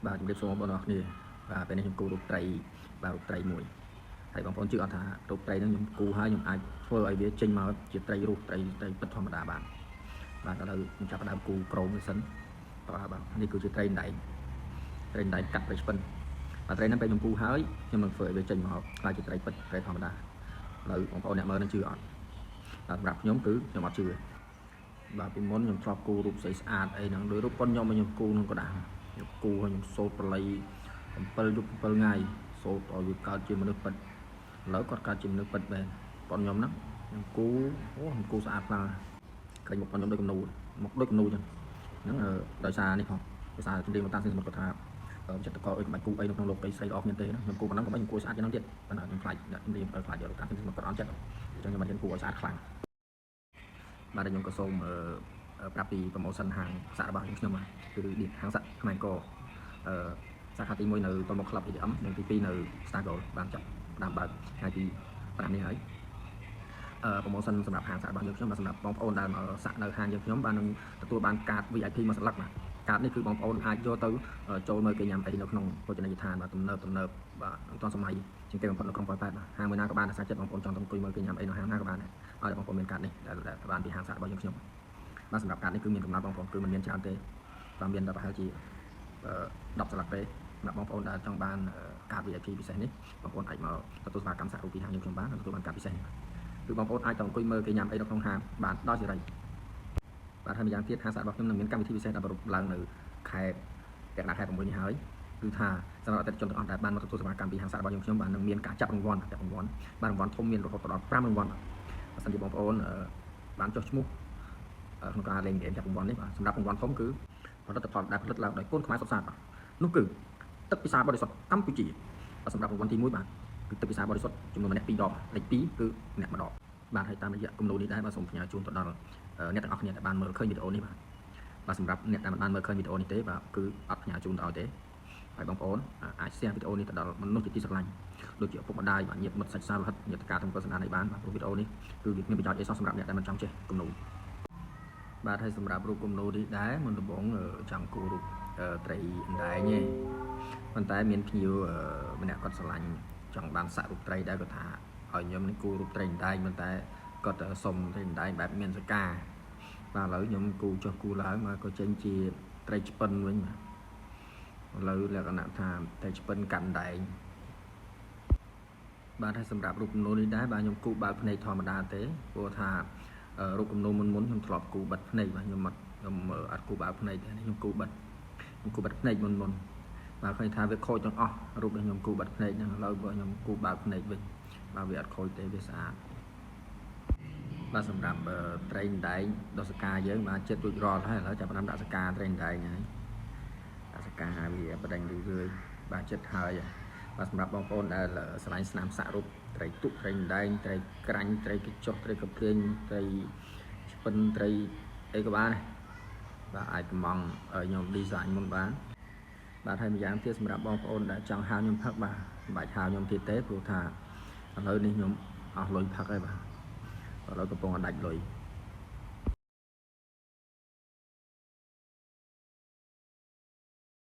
បាទជំរាបសួរបងប្អូនអរគ្នាបាទពេលនេះខ្ញុំគូររូបត្រីបាទរូបត្រីមួយហើយបងប្អូនជឿអត់ថារូបត្រីហ្នឹងខ្ញុំគូរហើយខ្ញុំអាចធ្វើឲ្យវាចេញមកជាត្រីរូបត្រីត្រីពិតធម្មតាបានបាទឥឡូវខ្ញុំចាប់ផ្ដើមគូរក្រោមនេះសិនបាទបាទនេះគឺជាត្រីអណ្ដែងត្រីអណ្ដែងកាត់ត្រីឆ្ពិនបាទត្រីហ្នឹងពេលខ្ញុំគូរហើយខ្ញុំនឹងធ្វើឲ្យវាចេញមកក្លាយជាត្រីពិតត្រីធម្មតាឥឡូវបងប្អូនអ្នកមើលនឹងជឿអត់បាទសម្រាប់ខ្ញុំគឺខ្ញុំអត់ជឿបាទពីមុនខ្ញុំធ្លាប់គូររូបស្អីស្អាតអីហ្នឹងដោយរូបប៉ុនខ្ញុំឲ្យខ្ញុំគូរក្នុងក្តារខ្ញុំគូរឲ្យខ្ញុំសូត្រប្រល័យ7យប់7ថ្ងៃសូត្រឲ្យវាកើតជាមនុស្សពិតឥឡូវគាត់កើតជាមនុស្សពិតមែនប៉ុនខ្ញុំហ្នឹងខ្ញុំគូរអូខ្ញុំគូរស្អាតខ្លាំងឃើញមុខប៉ុនខ្ញុំដូចគំនូមុខដូចគំនូអញ្ចឹងហ្នឹងដោយសារនេះផងដោយសារជំនាញមកតាមសិនសមុទ្រគាត់ថាចិត្តកអើយមិនបាច់គូអីនៅក្នុងលោកីស្រីល្អគ្មានទេណាខ្ញុំគូប៉ុណ្ណឹងក៏មិនខ្ញុំគូស្អាតជាងហ្នឹងទៀតប៉ុន្តែខ្ញុំខ្លាចអ្នកជំនាញខ្លាចយកតាមសិនសមុទ្រគាត់អន់ចិត្តអញ្ចឹងខ្ញុំមិនហ៊ានគូឲ្យស្អាតខ្លាំងបាទខ្ញុំក៏សូមប្រាប់ពី promotion ហាងសាក់របស់ខ្ញុំខ្ញុំគឺហាងសាក់ខ្មែរកអឺសាខាទី1នៅទល់មុខ Club ATM និងទី2នៅ Star Gold បានចាប់ផ្ដើមបើកថ្ងៃទី5នេះហើយអឺ promotion សម្រាប់ហាងសាក់របស់យើងខ្ញុំបាទសម្រាប់បងប្អូនដែលមកសាក់នៅហាងយើងខ្ញុំបាននឹងទទួលបានកាត VIP មួយសន្លឹកបាទកាតនេះគឺបងប្អូនអាចយកទៅចូលមើលគេញ៉ាំអីនៅក្នុងភោជនីយដ្ឋានបាទទំនើបទំនើបបាទមិនទាន់សម័យជាងគេបំផុតនៅក្រុងប៉ោយប៉ែតបាទហាងមួយណាក៏បានអាស្រ័យចិត្តបងប្អូនចង់ទៅអង្គុយមើលគេញ៉ាំអីនៅហាងណាក៏បានដែរឲ្យបងប្អូនមានកាតនេះដែលបានពីហាងសាក់របស់យើងខ្ញុំបាទសម្រាប់កាតនេះគឺមានកំណត់បងប្អូនគឺមិនមានច្រើនទេបាទមានតែប្រហែលជា10សន្លឹកទេសម្រាប់បងប្អូនដែលចង់បានកាត VIP ពិសេសនេះបងប្អូនអាចមកទទួលសេវាកម្មសាក់រូបពីហាងយើងខ្ញុំបានទទួលបានកាតពិសេសនេះគឺបងប្អូនអាចទៅអង្គុយមើលគេញ៉ាំអីនៅក្នុងហាងបានដោយសេរីបាទហើយម្យ៉ាងទៀតហាងសាក់របស់ខ្ញុំនឹងមានកម្មវិធីពិសេសដែលប្រារព្ធឡើងនៅខែកក្កដាខែ6នេះហើយគឺថាសម្រាប់អតិថិជនទាំងអស់ដែលបានមកទទួលសេវាកម្មពីហាងសាក់របស់យើងខ្ញុំបាទនឹងមានការចាប់រង្វាន់ចាប់រង្វាន់បាទរង្វាន់ធំមានរហូតដល់5រង្វាន់បាទបើសិនជាបងប្អូនបានចុះឈ្មោះក្នុងការលេងហ្គេមចាប់រង្វាន់នេះបាទសម្រាប់រង្វាន់ធំគឺផលិតផលដែលផលិតឡើងដោយកូនខ្មែរសុទ្ធសាធបាទនោះគឺទឹកពិសាបរិសុទ្ធកម្ពុជាបាទសម្រាប់រង្វាន់ទី1បាទគឺទឹកពិសាបរិសុទ្ធចំនួនម្នាក់2ដបលេខ2គឺម្នាក់1ដបបាទហើយតាមរយៈគំនូនេះដែរបាទសូមផ្ញើជូនទៅដល់អ្នកទាំងអស់គ្នាដែលបានមើលឃើញវីដេអូនេះបាទបាទសម្រាប់អ្នកដែលមិនបានមើលឃើញវីដេអូនេះទេបាទគឺអត់ផ្ញើជូនទៅឲ្យទេហើយបងប្អូនអាច share វីដេអូនេះទៅដល់មនុស្សជាទីស្រឡាញ់ដូចជាឪពុកម្ដាយបាទញាតិមិត្តសាច់សាលោហិតញាតិការទាំងកុសលនេះបានបាទព្រោះវីដេអូនេះគឺវាគ្មានប្រយោជន៍អីសោះសម្រាប់អ្នកដែលមិនចង់ចេះគំនូបាទហើយសម្រាប់រូបគំនូនេះដែរមុនដំបូងចង់គូររូបត្រីអណ្ដែងទេប៉ុន្តែមានភ្ញៀវម្នាក់គាត់ស្រឡាញ់ចង់បានសាក់រូបត្រីដែរគាត់ថាឲ្យខ្ញុំនេះគូររូបត្រីអណ្ដែងប៉ុន្តែគាត់សុំត្រីអណ្ដែងបែបមានសកាបាទឥឡូវខ្ញុំគូចុះគូឡើងមកក៏ចេញជាត្រីឆ្ពិនវិញបាទឥឡូវលក្ខណៈថាត្រីឆ្ពិនកាន់ដែងបាទហើយសម្រាប់រូបគំនូនេះដែរបាទខ្ញុំគូបើកភ្នែកធម្មតាទេព្រោះថារូបគំនូមុនមុនខ្ញុំធ្លាប់គូបិទភ្នែកបាទខ្ញុំអត់គូបើកភ្នែកទេខ្ញុំគូបិទខ្ញុំគូបិទភ្នែកមុនមុនបាទឃើញថាវាខូចទាំងអស់រូបដែលខ្ញុំគូបិទភ្នែកហ្នឹងឥឡូវបើខ្ញុំគូបើកភ្នែកវិញបាទវាអត់ខូចទេវាស្អាតបាទសម្រាប់ត្រីអណ្ដែងដោះសកាយើងបាទចិត្តរួចរាល់ហើយឥឡូវចាប់ផ្ដើមដាក់សកាត្រីអណ្ដែងហើយដាក់សកាវាបដិញរឿយៗបាទចិត្តហើយបាទសម្រាប់បងប្អូនដែលស្រឡាញ់ស្នាមសាក់រូបត្រីទុកត្រីអណ្ដែងត្រីក្រាញ់ត្រីកញ្ចុះត្រីកាភ្លេងត្រីឆ្ពិនត្រីអីក៏បានដែរបាទអាចកំងឲ្យខ្ញុំ design មុនបានបាទហើយម្យ៉ាងទៀតសម្រាប់បងប្អូនដែលចង់ហៅខ្ញុំផឹកបាទមិនបាច់ហៅខ្ញុំទៀតទេព្រោះថាឥឡូវនេះខ្ញុំអស់លុយផឹកហើយបាទឥឡូវកំពុងតែដាច់លុយ